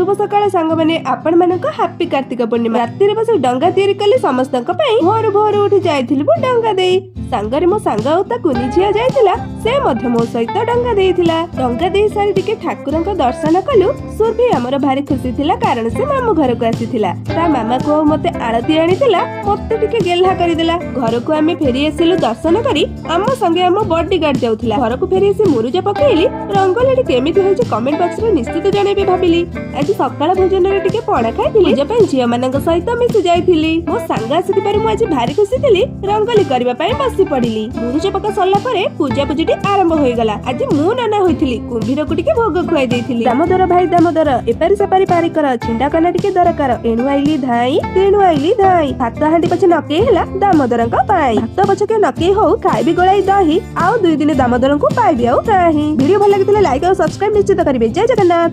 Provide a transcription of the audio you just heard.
ଶୁଭ ସକାଳ ସାଙ୍ଗମାନେ, ଆପଣମାନଙ୍କ ହାପି କାର୍ତ୍ତିକ ପୂର୍ଣ୍ଣିମା। ରାତିରେ ବସି ଡଙ୍ଗା ତିଆରି କଲି ସମସ୍ତଙ୍କ ପାଇଁ। ଭୋରୁ ଭୋରୁ ଉଠି ଯାଇଥିଲି ମୁଁ ଡଙ୍ଗା ଦେଇ। ସାଙ୍ଗରେ ମୋ ସାଙ୍ଗ ଆଉ ତା କୁନି ଝିଅ ଯାଇଥିଲା, ସେ ମଧ୍ୟ ମୋ ସହିତ ଡଙ୍ଗା ଦେଇଥିଲା। ଡଙ୍ଗା ଦେଇ ସାରି ଟିକେ ଠାକୁରଙ୍କ ଦର୍ଶନ କଲୁ। ସୁରଭି ଆମର ଭାରି ଖୁସି ଥିଲା, କାରଣ ସେ ମାମୁଁ ଘରକୁ ଆସିଥିଲା। ତା ମାମାକୁ ଆଉ ମତେ ଆଳତି ଆଣିଥିଲା, ମତେ ଟିକେ ଗେହ୍ଲା କରିଦେଲା। ଘରକୁ ଆମେ ଫେରି ଆସିଲୁ ଦର୍ଶନ କରି। ଆମ ସଙ୍ଗେ ଆମ ବଡିଗାର୍ଡ ଯାଉଥିଲା। ଘରକୁ ଫେରି ଆସି ମୁରୁଜ ପକେଇଲି। ରଙ୍ଗୋଲିଟି କେମିତି ହେଇଛି କମେଣ୍ଟ ବକ୍ସରେ ନିଶ୍ଚିତ ଜଣେଇବେ ଭାବିଲି। ଆଜି ସକାଳ ଭୋଜନରେ ଟିକେ ପଣା ଖାଇଥିଲି। ପୂଜା ପାଇଁ ଝିଅ ମାନଙ୍କ ସହିତ ମିଶି ଯାଇଥିଲି। ମୋ ସାଙ୍ଗ ଆସିଥିବାରୁ ମୁଁ ଆଜି ଭାରି ଖୁସି ଥିଲି। ରଙ୍ଗୋଲି କରିବା ପାଇଁ ବସି ପଡିଲି। ମୁରୁଜ ପକା ସରିଲା ପରେ ପୂଜା ପୂଜିଟି ଆରମ୍ଭ ହୋଇଗଲା। ଆଜି ମୁଁ ନନା ହୋଇଥିଲି। କୁମ୍ଭୀରକୁ ଟିକେ ଭୋଗ ଖୁଆଇ ଦେଇଥିଲି। ଦାମୋଦର ଭାଇ ଦାମୋଦର, ଏପାରି ସେପାରି ପାରି କର, ଛିଣ୍ଡା କନା ଟିକେ ଦରକାର। ଏଣୁ ଆଇଲି ଧାଇଁ, ତେଣୁ ଆଇଲି ଧାଇଁ, ଭାତ ହାଣ୍ଡି ପଛେ ନକେଇ ହେଲା ଦାମୋଦରଙ୍କ ପାଇଁ। ଭାତ ପଛକେ ନକେଇ ହଉ, ଖାଇବି ଗୋଳାଇ ଦହି, ଆଉ 2 ଦିନ ଦାମୋଦରଙ୍କୁ ପାଇବି ଆଉ ନାହିଁ। ଭିଡିଓ ଭଲ ଲାଗିଥିଲେ ଲାଇକ୍ ଆଉ ସବସ୍କ୍ରାଇବ ନିଶ୍ଚିତ କରିବେ। ଜୟ ଜଗନ୍ନାଥ।